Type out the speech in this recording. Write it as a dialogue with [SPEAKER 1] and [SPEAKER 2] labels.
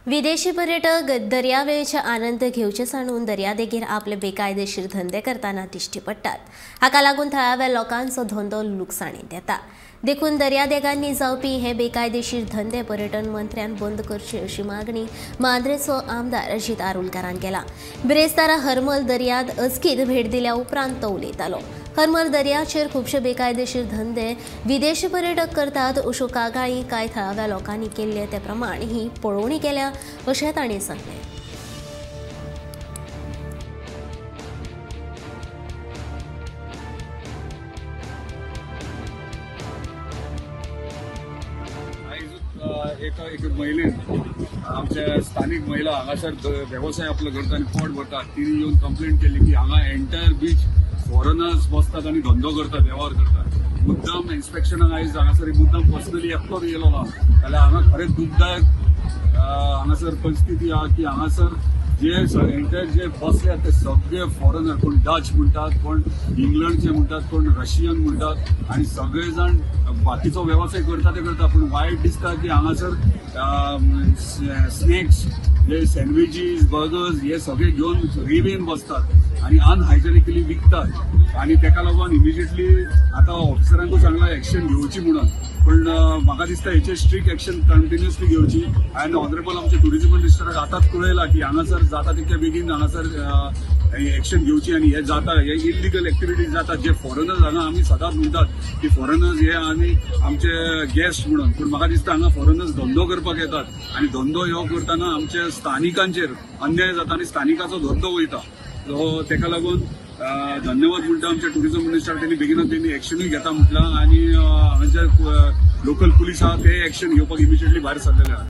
[SPEAKER 1] विदेशी पर्यटक दर्यावेळेचे आनंद घेवचे सांडून दर्यादेगेर आपले बेकायदेशीर धंदे करतना दिश्टी पडटात। हाका लागून थळाव्या लोकांचो धंदो लुकसाणींत येता। देखून दर्यादेगांनी जावपी हे बेकायदेशीर धंदे पर्यटन मंत्र्यान बंद करचे अशी मागणी मांद्रेचो आमदार अजित आरोलकारान केला। बिरेस्तारा हरमल दर्यांत अचकीत भेट दिल्या उपरांत तो उलयतालो। हरमल दर्याचेर खुबशे बेकायदेशीर धंदे विदेशी पर्यटक करतात अश्यो कागाळी कांय थळाव्या लोकांनी केल्ले ते प्रमाण ही पळोवणी केल्या अशें तांणी सांगलें।
[SPEAKER 2] एक महिलेन आमच्या स्थानिक महिला हांगासर वेवसाय आपलो करता आनी पोट भरता, तिणी येवन कंप्लेंट केली की हांगा एंटायर बीच फॉरेनर्स बसतात आनी धंदो करतात, वेव्हार करतात। मुद्दाम इन्स्पेक्शनाक आयज हांगासर मुद्दाम पर्सनली एकटो येयलो ना जाल्यार हांगा खरेंच दुखदायक हांगासर परिस्थिती आहा की हांगासर जे एंटायर जे बसल्यात ते सगळे फॉरेनर, कोण डच म्हणटात, कोण इंग्लंडचे म्हणटात, कोण रशियन म्हणटात आनी सगळे जाण बाकीचो वेवसाय करता ते करता। पूण वायट दिसता की हांगासर स्नॅक्स जे सँडविचीस, बर्गर्स हे सगळे घेवन रेवेन बसतात आनी अनहायजेनिकली विकतात आनी तेका लागून इमिजिएटली आतां ऑफिसरांकूय सांगलां एक्शन घेवची म्हणून। पूण म्हाका दिसता हेचेर स्ट्रिक्ट एक्शन कंटिन्युअसली घेवची आनी ऑनरेबल आमचे टुरिझम मिनिस्टराक आतांच कळयलां की हांगासर जाता तितक्या बेगीन हांगासर एक्शन घेवची आनी हे जाता हे इलिगल एक्टिविटीज जाता जे फॉरेनर्स हांगा आमी सदांच म्हणटात की फॉरेनर्स हे आनी आमचे गेस्ट म्हणून, पूण म्हाका दिसता हांगा फॉरेनर्स धंदो करपाक येतात आनी धंदो ह्यो करतना आमच्या स्थानिकांचेर अन्याय जाता आनी स्थानिकाचो धंदो वयता। सो तेका लागून धन्यवाद म्हणटा आमच्या टुरिझम मिनिस्टर, त्यांनी बेगीनच तेणी एक्शनूय घेता म्हटलां आनी हांगाचे लोकल पुलीस आहा ते एक्शन घेवपाक इमिजिएटली भायर सरलेले आहा।